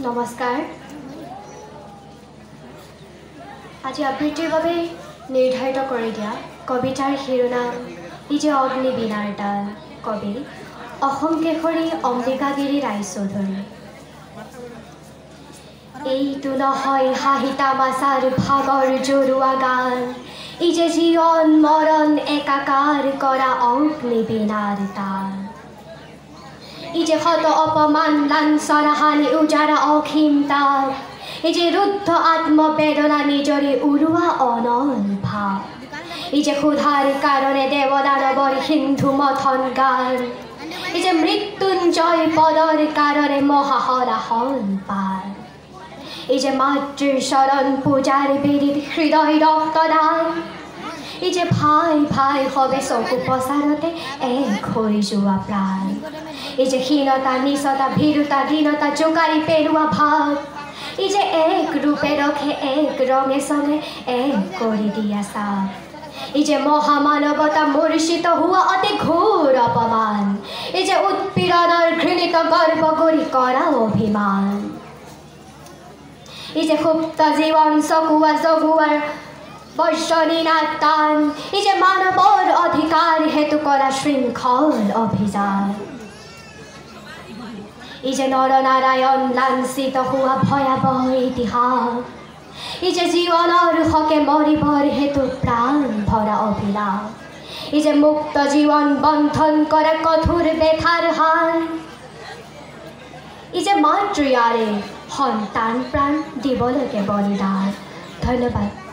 নমস্কাৰ। আজি আবৃত্তিৰ বাবে নিৰ্ধাৰিত কৰি দিয়া কবিতাৰ শিৰোনাম ই যে অগ্নিবীণাৰ তাল, কবি অসম কেশৰী অম্বিকাগিৰি ৰায়চৌধুৰী। এইটো নহয় হাঁহি তামাচাৰ ভাগৰ জৰুৱা গান, ই যে জীৱন মৰণ একাকাৰ কৰা অগ্নিবীণাৰ তাল। ই যে শত অপমান লাঞ্ছনা হানি উজাৰা অসীম তাপ, এই যে ৰুদ্ধ আত্মবেদনা নিজৰে উৰুৱা অনল ভাৱ, এই যে ক্ষুধাৰ কাৰণে দেৱদানৱৰ সিন্ধু মথন গান, এই যে মৃত্যুঞ্জয় পদৰ কাৰণে মহাহলাহল পাৰ, এই যে মাতৃৰ চৰণ পূজাৰ বেদীত হৃদয় ৰক্তদান, এই যে ভাই ভাই সবে চকু পচাৰতে এক হৈ যোৱা প্ৰাণ, এই যে হীনতা নিচতা ভীৰুতা দীনতা জোকাৰি পেলোৱা ভাৱ, এই যে এক ৰূপে ৰখে এক ৰঙে চলে এক কৰি দিয়া চাপ, এই যে মহামানৱতা মূৰ্ছিত হোৱা অতি ঘোৰ অপমান, এই যে উৎপীড়নৰ ঘৃণিত গৰ্ব কৰি কৰা অভিমান, এই যে সুপ্ত জীৱন চকুৱা জগুৱাৰ বৰ্ষণীনাদ টান, এই যে মানৱৰ অধিকাৰ হেতু কৰা শৃংখল অভিযান, এই যে নৰনাৰায়ণ লাঞ্ছিত হোৱা ভয়াৱহ ইতিহাস, এই যে জীৱনৰ হকে মৰিবৰ হেতু প্ৰাণ ভৰা অভিলাষ, এই যে মুক্ত জীৱন বন্ধন কৰা কঠোৰ বেথাৰ হান, এই যে মাতৃয়াৰে সন্তান প্ৰাণ দিবলৈকে বলিদান। ধন্যবাদ।